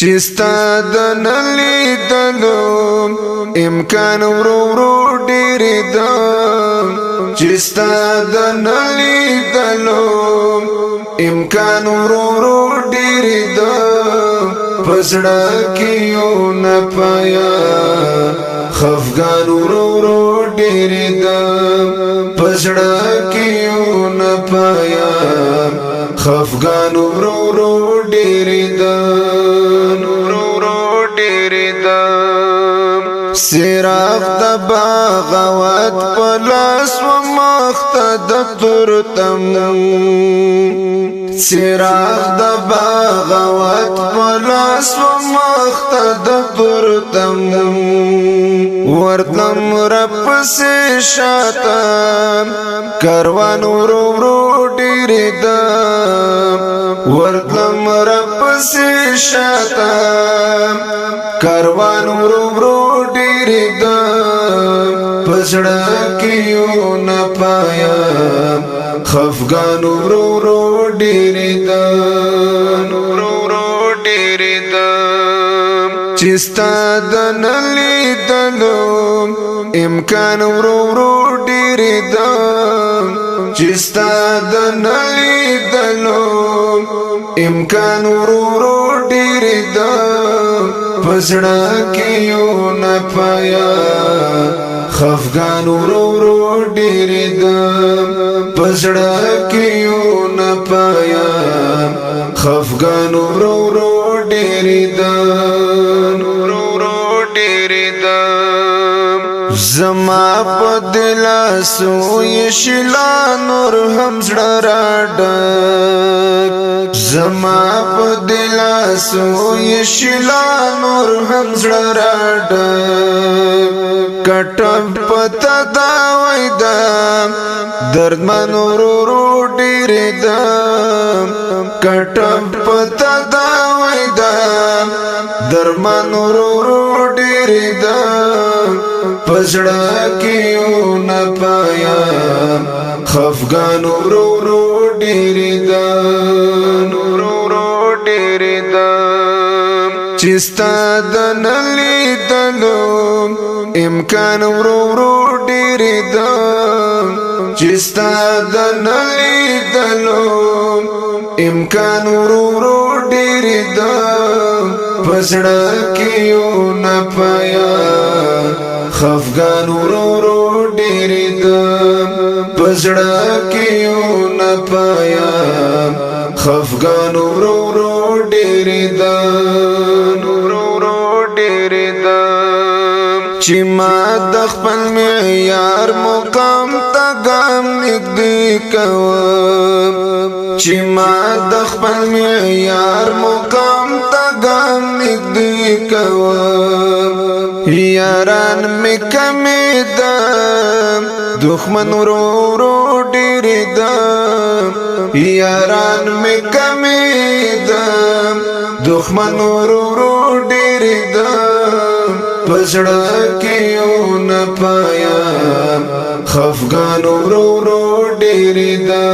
چې ستا د نه لیدلو امکان ورو ورو ډېرېده، چې ستا د نه لیدلو امکان ورو ورو ډېرېده، په زړه کې یو نه پایا خفګان ورو ورو ډېرېده، په زړه کې یو نه پایا خفګان ورو ورو ډېرېده، ورو ورو ډېرېده. سراغ د باغوت په لاس و مخته د تورتم، څراغ د باغوت په لاس و مخته د تورتم، ورتلم رپسې شاته کاروان ورو ورو ډېرېده، ورتلم رپسې شاته کاروان ورو ورو ډېرېده، په زړه کې یو نه پایا خفګان ورو ورو ډېرېده، ورو ورو ډېرېده. چې ستا د نه لیدلو امکان ورو ورو ډېرېده، چې ستا د نه لیدلو امکان ورو ورو ډېرېده، په زړه کې یو نه پایا خفګان ورو ورو ډېرېده، په زړه کې یو نه پایا خفګان ورو ورو ډېرېده، ورو ورو ډېرېده. زما په دل سوی شلا نور هم زړه راډک، زما په دل سوی شلا نور هم زړه راډک، کټب پتا دا وای دا درد من ورو ورو ډېرېده، کټب پتا دا وای دا درمن ورو ورو ډېرېده، په زړه کې یو نه پایا خفګان ورو ورو ډېرېده، ورو ورو ډېرېده. چې ستا د نه لیدلو امکان ورو ورو ډېرېده، چې ستا د نه لیدلو امکان ورو ورو ډېرېده، په زړه کې یو نه پایا خفګان ورو ورو ډېرېده، په زړه کې یو نه پایا خفګان ورو ورو ډېرېده، ورو ورو ډېرېده. چې ما د خپل معیار مقام ته ګام نږدې کوم، چې ما د خپل معیار مقام ته ګام نږدې کوم، یاران مې کمې ده دښمن ورو ورو ډېرېده، یاران مې کمې ده دښمن ورو ورو ډېرېده، په زړه کې یو نه پایا خفګان ورو ورو ډېرېده.